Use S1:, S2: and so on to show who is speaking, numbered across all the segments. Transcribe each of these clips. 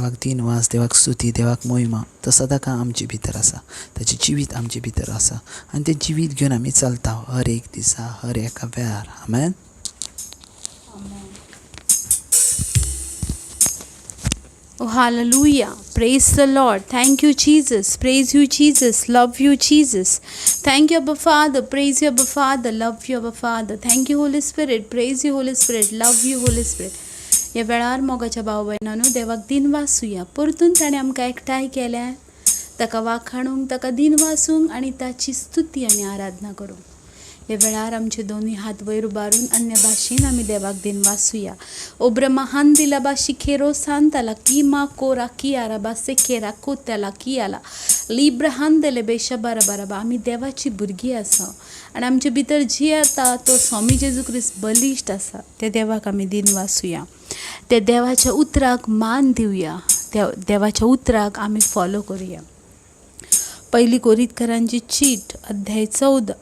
S1: देवाक दिनवास, देवाक स्तुती, देवाक मोहिमा. तो सदांकाळ आमचे भितर आसा, ताचें जिवीत आमचे भितर आसा आनी तें जिवीत घेवन आमी चलता हर एक दिसा, हर एका वेळार. आमेन.
S2: Oh, hallelujah. Praise the Lord. Thank you, Jesus. Praise you, Jesus. Love you, Jesus. Thank you, Abba Father. Praise you, Abba Father. Love you, Abba Father. Thank you, Holy Spirit. Praise you, Holy Spirit. Love you, Holy Spirit. ह्या वेळार मोगाच्या भाव भयणांनो देवाक दिनवासूया. परतून ताणें आमकां एकठांय केल्या ताका वाखाणूंक, ताका दिनवासूंक आनी ताची स्तुती आनी आराधना करूंक. ह्या वेळार आमचे दोनूय हात वयर उबारून अन्य भाशेन आमी देवाक दिनवासूया. ओ ब्रह्महान दिला बाशी खेरो सांताला की मा कोरा की आरा बासे खेरा कोत्याला की आला लिब्रहान दिले बेशा बारा बाराबा. आमी देवाची भुरगीं आसा आनी आमचे भितर जी येता तो स्वामी जेजू क्रिस्त बलिश्ट आसा. त्या देवाक आमी दिनवासूया, त्या देवाच्या उतराक मान दिवया, त्या देवाच्या उतराक आमी फॉलो करुया. पयली कोरितकरांची चीट अध्याय 14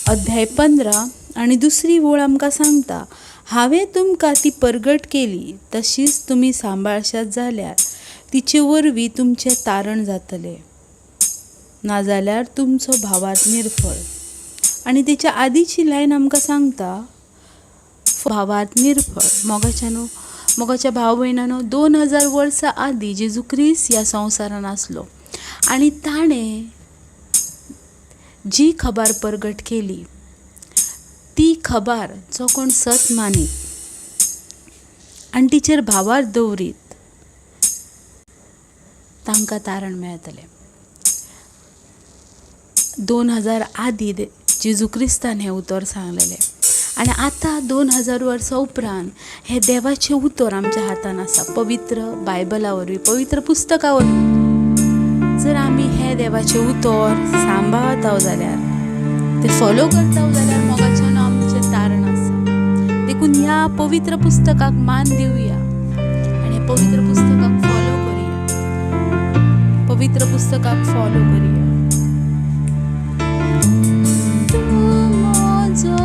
S2: अध्याय 15 आनी दुसरी वळ आमकां सांगता, हांवें तुमकां ती परगट केली तशीच तुमी सांबाळशात जाल्यार तिचे वरवीं तुमचें तारण जातलें, नाजाल्यार तुमचो भावार्थ निर्फळ. आनी तेच्या आदीची लायन आमकां सांगता भावार्थ निर्फळ. मोगाच्यानो, मोगाच्या भाव भयणानो, 2000 वर्सां आदीं जेजू क्रिस्त ह्या संवसारान आसलो आनी ताणें जी खबर परगट केली ती खबर जो कोण सत मानीत आनी तिचेर भावार्थ दवरीत तांकां तारण मेळटलें. 2000 आदीं जेजू क्रिस्तान हें उतर सांगलेलें आनी आतां 2000 वर्सां उपरांत हें देवाचें उतर आमच्या हातान आसा. पवित्र बायबला वरवीं, पवित्र पुस्तका वरवीं जर आमी हें देवाचें उतर सांबाळता जाल्यार, तें फॉलो करता जाल्यार मोगाच्यान आमचें तारण आसा. देखून ह्या पवित्र पुस्तकाक मान दिवया आनी पवित्र पुस्तकाक फॉलो करुया, पवित्र पुस्तकाक फॉलो करुया. तूं म्हजो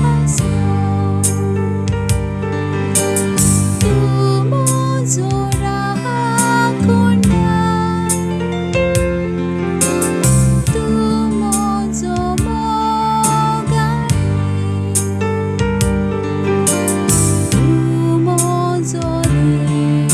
S2: आसरो, तूं म्हजो राखणदार, तूं म्हजो मोगाळी, तूं म्हजो देव.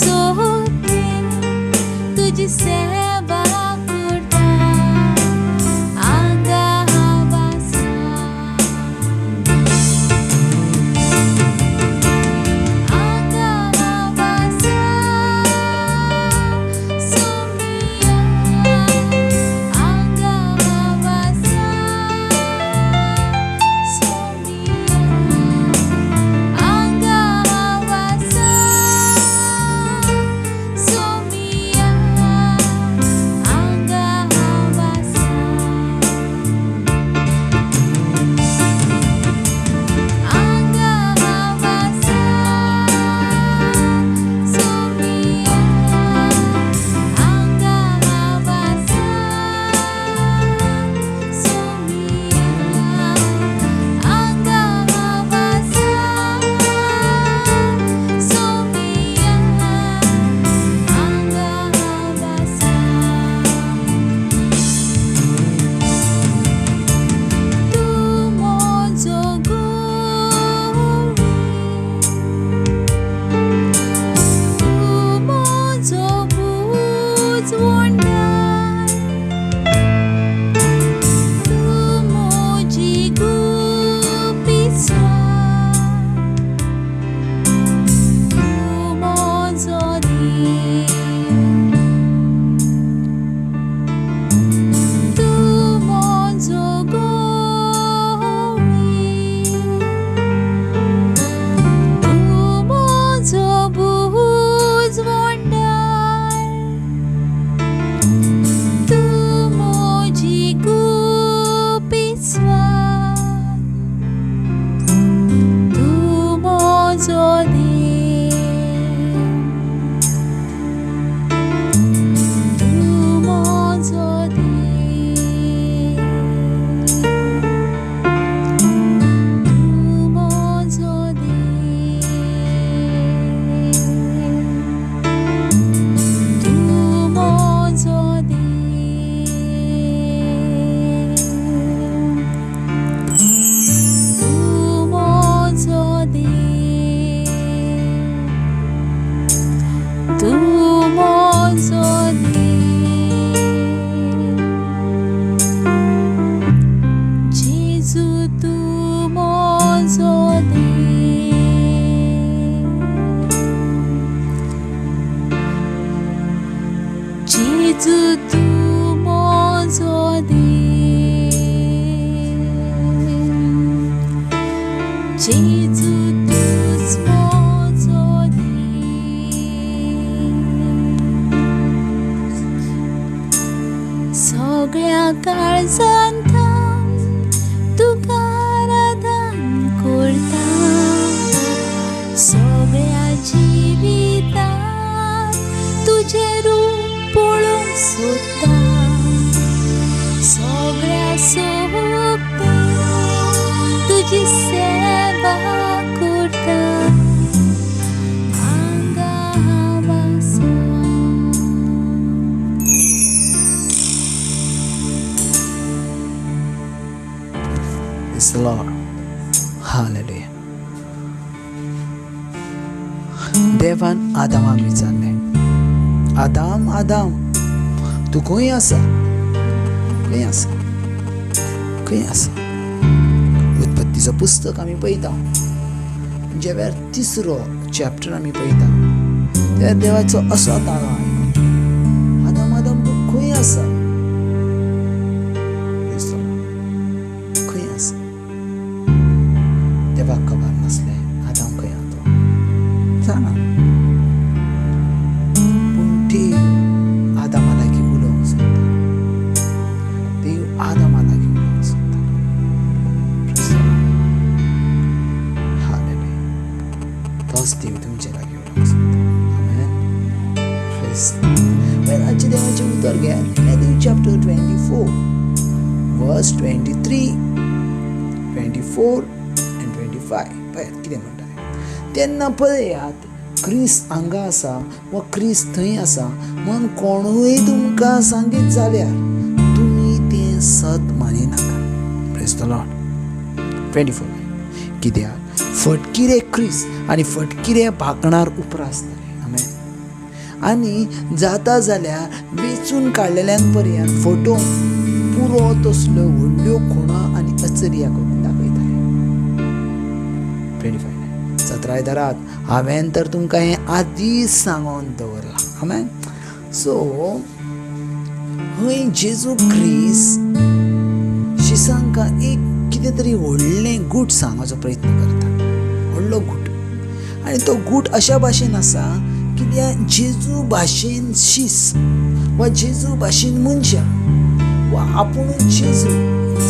S2: सोबतेन तुजी सेवा करता आंगा हांव आसा आंगा हांव आसा सोमिया आंगा हांव आसा सोमिया आंगा हांव आसा सोमिया आंगा हांव आसा आंगा हांव आसा सोमिया आंगा हांव आसा सोमिया आंगा हांव आसा सोमिया आंगा हांव आसा तूं म्हजो गुरू तूं म्हजो बुजवणदार तूं म्हजी गुपीस्वार तूं म्हजो देव तूं म्हजो गोवी तूं म्हजो बुजवणदार तूं म्हजी गुपीस्वार तूं म्हजो देव तूं म्हजो देव तूं म्हजो देव तूं म्हजो देव तूं म्हजो देव तूं म्हजो देव जेजू तूं म्हजो देव जेजू तूं म्हजो देव जेजू तूंच म्हजो देव सगळ्या काळजांत तुका आराधन करता सगळ्या जिवितांत तुजें रूप पळोवंक सोदता सगळ्या सोबतेन तुजी सेवा करता आंगा हांव आसा.
S1: Praise the Lord. Hallelujah. देवान आदामाक विचारलें, आदाम आदाम तूं खंय आसा, खंय आसा, खंय आसा? उत्पत्तीचो पुस्तक आमी पळयता, ज्या वेळार तिसरो चॅप्टर आमी पळयता त्या देवाचो असो ताळो आयलो, आदाम आदाम तूं खंय आसा? Praise the Lord. खंय आसा? देवाक खबर नासलें आदाम खंय आहा तो, जाणा, पूण देव आदामा लागीं उलोवंक सोदता, देव आदामा लागीं उलोवंक सोदता. Praise the Lord. Hallelujah. तोच देव तुमचे लागीं उलोवंक सोदता. आमेन. Praise the Lord. मागीर आजचें देवाचें उतर घेयात, Matthew chapter 24 verse 23, 24 and 25. पळयात कितें म्हणटा तें. तेन्ना पळयात क्रिस्त हांगा आसा वा क्रिस्त थंय आसा म्हण कोणूय तुमकां सांगीत जाल्यार तुमी तें सत मानिनाका. Praise the Lord. 24. कित्याक फटकिरे क्रिस्त आनी फटकिरे भाकणार उपरासतले. आमेन. आनी जाता जाल्यार वेंचून काडलेल्यान पर्यंत फोटो पुरो तसल्यो व्हडल्यो खुणा आनी अचर्या करून दाखयताले. 25 सतराय धरात, हांवें तर तुमकां हें आदींच सांगून दवरलां. आमेन. सो हय जेजू क्रिस्त शिसांकां एक कितें तरी व्हडलें गूट सांगपाचो प्रयत्न करता, व्हडलो गूट. आनी तो गूट अशा भाशेन आसा कित्याक जेजू भाशेन शीस वा जेजू भाशेन मनशां वा आपुणूच जेजू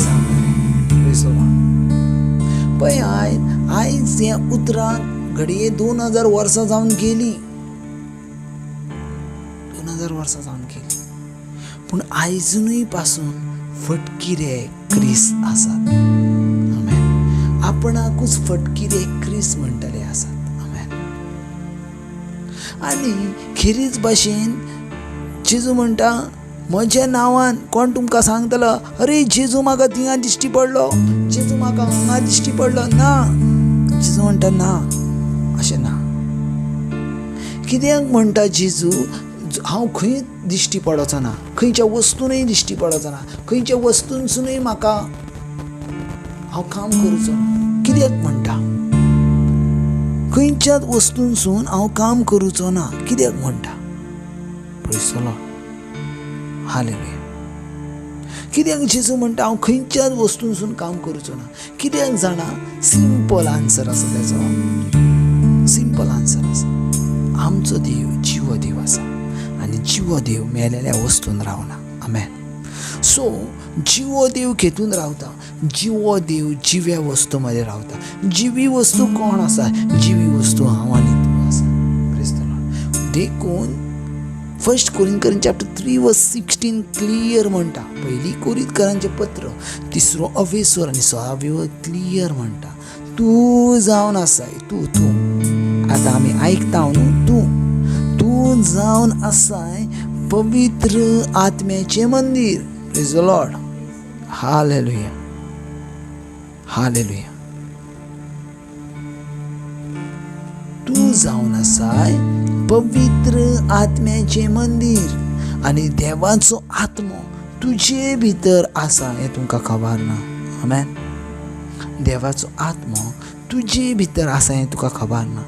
S1: सांगता. पळय आयज ह्या उतरांक घडये 2000 वर्सां जावन गेली, 2000 वर्सां जावन गेली, पूण आयजूनय पासून फटकिरे क्रिस्त आसात. आमेन. आपणाकूच फटकिरे क्रिस्त म्हणटले आसात. आमेन. आनी खेरीज भाशेन जेजू म्हणटा, म्हज्या नांवान कोण तुमकां सांगतलो, अरे जेजू म्हाका थिंगा दिश्टी पडलो, जेजू म्हाका हांगा दिश्टी पडलो. ना, जेजू म्हणटा ना, अशें ना. कित्याक म्हणटा जेजू, हांव खंय दिश्टी पडचो ना, खंयच्या वस्तूनय दिश्टी पडचो ना, खंयच्या वस्तूनसूनय म्हाका हांव काम करचो ना. कित्याक म्हणटा खंयच्याच वस्तूनसून हांव काम करूचो ना? कित्याक म्हणटा? पयसलो. हालेलुया. कित्याक जेजू म्हणटा हांव खंयच्याच वस्तूनसून काम करूचो ना? कित्याक जाणा? सिंपल आन्सर आसा तेजो, सिंपल आन्सर आसा. आमचो देव जिवो देव आसा आनी जिवो देव मेलेल्या वस्तून रावना. आमेन. सो जिवो देव खेतून रावता, जिवो देव जिव्या वस्तू मदें रावता. जिवी वस्तू कोण आसा? जिवी वस्तू हांव आनी तूं आसा. Praise the Lord. देखून 1 कोरिंथकरांचें चॅप्टर 3 वर्स 16 क्लियर म्हणटा, पयली कोरिंथकरांचें पत्र 3 अवेसर आनी 16 क्लियर म्हणटा, तूं जावन आसाय, तूं तूं आतां आमी आयकता न्हू, तूं तूं जावन आसाय पवित्र आत्म्याचें मंदीर. Praise the Lord. Hallelujah. Hallelujah. तूं जावन आसाय पवित्र आत्म्याचें मंदीर आनी देवाचो आत्मो तुजे भितर आसा हें तुमकां खबर ना. आमेन. देवाचो आत्मो तुजे भितर आसा हें तुका खबर ना.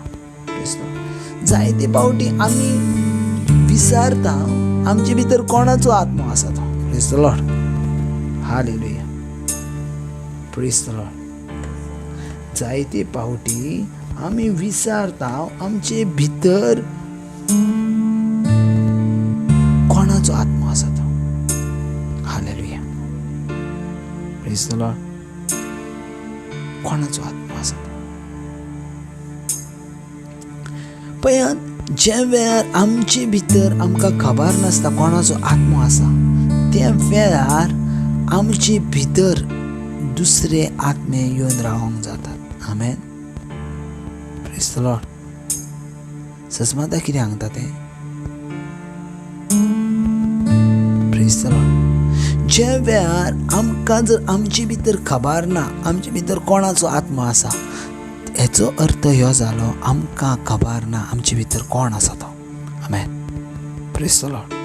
S1: जायते पावटी आमी विसारता आमचे भितर कोणाचो आत्मो आसा तो. Praise the Lord. Hallelujah. Praise the Lord. जायते पावटी आमी विसारता आमचे भितर कोणाचो आत्मो आसा तो. हालेलुया. Praise the Lord. कोणाचो आत्मो आसा तो. पळयात, ज्या वेळार आमचे भितर आमकां खबर नासता कोणाचो आत्मो आसा, त्या वेळार आमचे भितर दुसरे आत्मे येवन रावंक जातात. आमेन. Praise the Lord. सजमाता कितें सांगता तें? Praise the Lord. ज्या वेळार आमकां जर आमचे भितर खबर ना आमचे भितर कोणाचो आत्मो आसा, हेचो अर्थ ह्यो जालो आमकां खबर ना आमचे भितर कोण आसा तो. आमेन. Praise the Lord.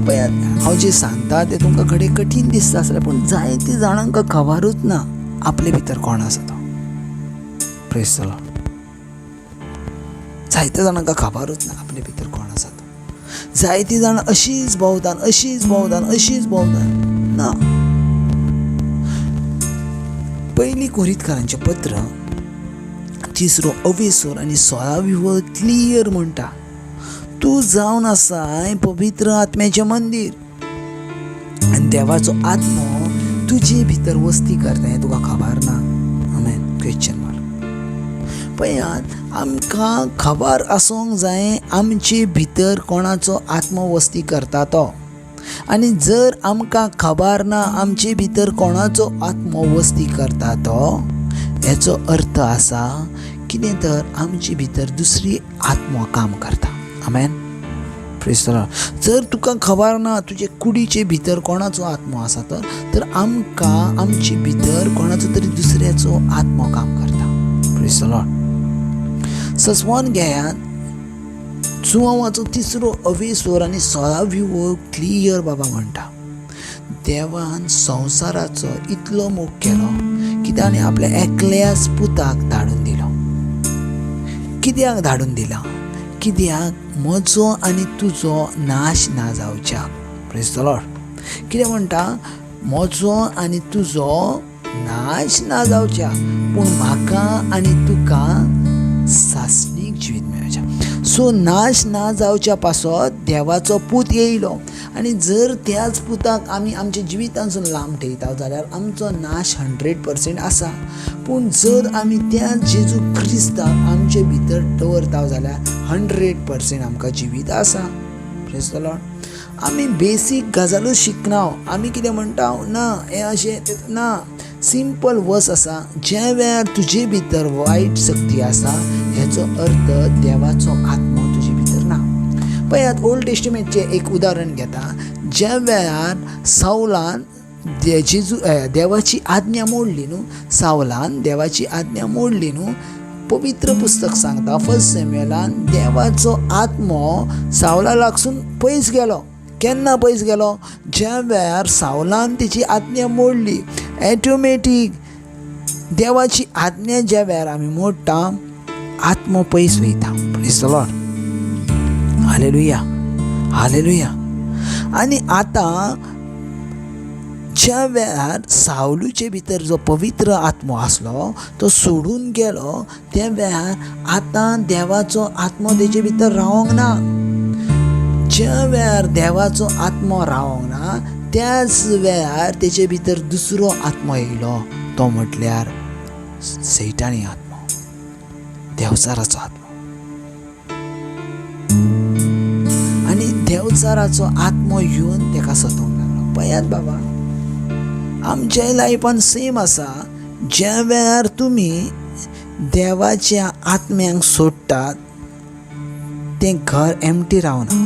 S1: पळयात, हांव जें सांगता तें तुमकां घडये कठीण दिसता आसलें, पूण जायते जाणांक खबरूच ना आपले भितर कोण आसा तो. Praise the Lord. जायते जाणांक खबरूच ना आपले भितर कोण आसा तो. जायतीं जाणां अशीच भोंवतात, अशीच भोंवतात, अशीच भोंवतात ना. पयली कोरिंथकरांचें पत्र 3 अवेसर आनी 16 क्लियर म्हणटा, तूं जावन आसाय पवित्र आत्म्याचें मंदीर आनी देवाचो आत्मो तुजे भितर वस्ती करता हें तुका खबर ना. आमेन. Question mark. पळयात, आमकां खबर आसूंक जाय आमचे भितर कोणाचो आत्मो वस्ती करता तो. आनी जर आमकां खबर ना आमचे भितर कोणाचो आत्मो वस्ती करता तो, हेचो अर्थ आसा कितें तर आमचे भितर दुसरी आत्मो काम करता. आमेन. Praise the Lord. जर तुका खबर ना तुजे कुडीचे भितर कोणाचो आत्मो आसा तर आमकां आमचे भितर कोणाचो तरी दुसऱ्याचो आत्मो काम करता. Praise the Lord. सजवोन घेयात, जुवांवाचो 3रो अवेसोर आनी 16वी वळ क्लियर बाबा म्हणटा, देवान संवसाराचो इतलो मोग केलो की ताणें आपल्या एकल्याच पुताक धाडून दिलो. कित्याक धाडून दिला? कित्याक म्हजो आनी तुजो नाश ना जावच्याक. Praise the Lord. कितें म्हणटा? म्हजो आनी तुजो नाश ना जावच्या, पूण म्हाका आनी तुका सासणीक जिवीत मेळच्या. सो नाश ना जावच्या पासत देवाचो पूत येयलो आनी जर त्याच पुताक आमी आमच्या जिवितांसून लांब ठेयता जाल्यार आमचो नाश 100% आसा. पूण जर आमी त्या जेजू क्रिस्ताक आमचे भितर दवरता जाल्यार 100% आमकां जिवीत आसा. Praise the Lord. आमी बेसीक गजालूच शिकना. आमी कितें म्हणटा, ना हें अशें ना. सिंपल वस आसा, ज्या वेळार तुजे भितर वायट शक्ती आसा हेचो अर्थ देवाचो आत्मो तुजे भितर ना. पळयात, ओल्ड टेस्टिमेंटचें एक उदाहरण घेता. ज्या वेळार सावलान जेजू देवाची आज्ञा मोडली न्हू, सावलान देवाची आज्ञा मोडली न्हू, पवित्र पुस्तक सांगता 1 सॅम्युएलान देवाचो आत्मो सावला लागसून पयस गेलो. केन्ना पयस गेलो? ज्या वेळार सावलान तेची आज्ञा मोडली. ऑटोमॅटीक देवाची आज्ञा ज्या वेळार आमी मोडटा आत्मो पयस वयता. Praise the Lord. Hallelujah, hallelujah. आनी आतां ज्या वेळार सावलूचे भितर जो पवित्र आत्मो आसलो तो सोडून गेलो, त्या वेळार आतां देवाचो आत्मो तेजे भितर रावोंक ना. ज्या वेळार देवाचो आत्मो रावोंक ना त्याच वेळार तेजे भितर दुसरो आत्मो येयलो, तो म्हटल्यार सैतानी आत्मो, देवचाराचो आत्मो. आनी देवचाराचो आत्मो येवन तेका सतोवंक लागलो. पळयात बाबा, आमच्या लायफान सेम आसा. ज्या वेळार तुमी देवाच्या आत्म्यांक सोडटात तें घर एमटी रावना.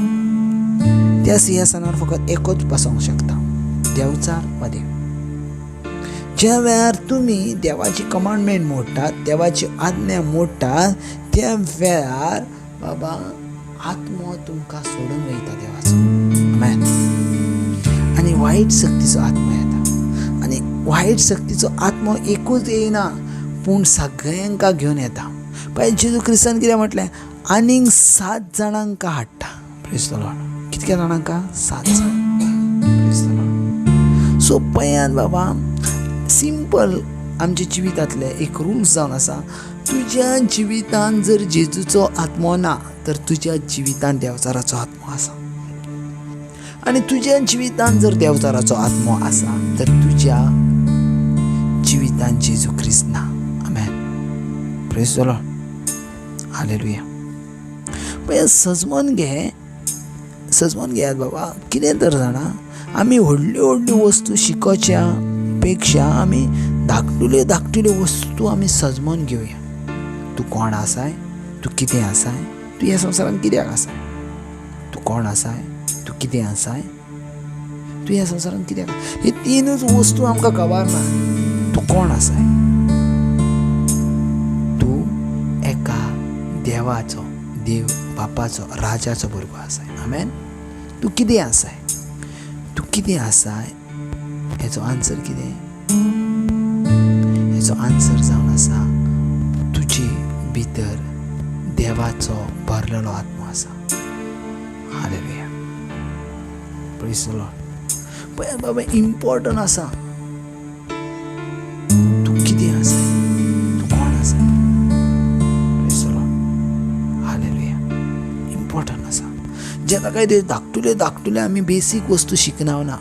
S1: त्या सिंहासनार फकत एकूच बसोंक शकता, देवचार वा देव. ज्या वेळार तुमी देवाची कमांडमेंट मोडटात, देवाची आज्ञा मोडटात, त्या वेळार बाबा आत्मो तुमकां सोडून वयता देवाचो. आमेन. आनी वायट शक्तीचो आत्मो येता. आनी वायट शक्तीचो आत्मो एकूच येयना, पूण सगळ्यांका घेवन येता. पळय जेजू क्रिस्तान कितें म्हटलें, आनीक 7 जाणांक हाडटा. Praise the Lord. कितक्या जाणांक? 7 जाण. Praise the Lord. सो पळयात बाबा, सिंपल आमच्या जिवितांतलें एक रूल्स जावन आसा, तुज्या जिवितांत जर जेजूचो आत्मो ना तर तुज्या जिवितांत देवचाराचो आत्मो आसा. आनी तुज्या जिवितांत जर देवचाराचो आत्मो आसा तर तुज्या जिवितांत जेजू क्रिस्त ना. आमेन. Praise the Lord. Hallelujah. पळय, सजमोन घे, सजमोन घेयात बाबा. कितें तर जाणा, आमी व्हडल्यो व्हडल्यो वस्तू शिकोवच्या पेक्षा आमी धाकटुल्यो धाकटुल्यो वस्तू आमी सजमोन घेवया. तूं कोण आसाय, तूं कितें आसाय, तूं ह्या संवसारांत कित्याक आसाय, तूं कोण आसाय, तूं कितें आसाय, तूं ह्या संवसारांत कित्याक. हे 3च वस्तू आमकां खबर ना. तूं कोण आसाय? तूं एका देवाचो, देव बापाचो, राजाचो भुरगो आसाय. आमेन. तूं कितें आसाय, तूं कितें आसाय हेचो आन्सर कितें? हेचो आन्सर जावन आसा तुजे भितर देवाचो भरलेलो आत्मो आसा. हालेलुया. Praise the Lord. पळय बाबा, इम्पॉर्टंट आसा तूं कितें आसाय, तूं कोण आसाय. Praise the Lord. Hallelujah. Important आसा. जेन्ना काय ते धाकटुले धाकटुले आमी बेसीक वस्तू शिकना ना,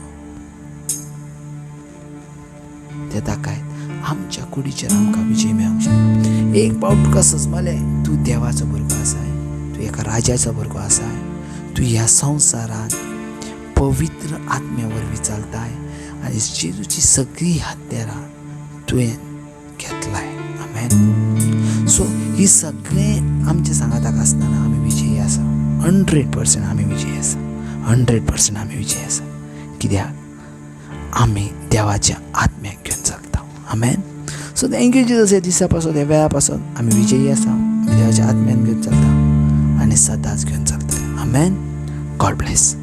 S1: ते दाखयत आमच्या कुडीचेर आमकां विजय मेळोंक शकता. एक पावट तुका सजमलें, तूं देवाचो भुरगो आसाय, तूं एका राजाचो भुरगो आसाय, तूं ह्या संवसारांत पवित्र आत्म्या वरवीं चलताय आनी जेजूची सगळीं हत्यारां तुवें घेतलाय. आमेन. सो ही सगळें आमच्या सांगाताक आसतना आमी विजयी आसा. 100% आमी विजयी आसा. 100% आमी विजयी आसा. कित्याक? आमी देवाच्या आत्म्याक घेवन चलता. Amen. So thank you Jesus. ह्या दिसा पासून, ह्या वेळा पासून आमी विजयी आसा. आमी देवाच्या आत्म्यान घेवन चलता आनी सदांच घेवन चलता. Amen. God bless.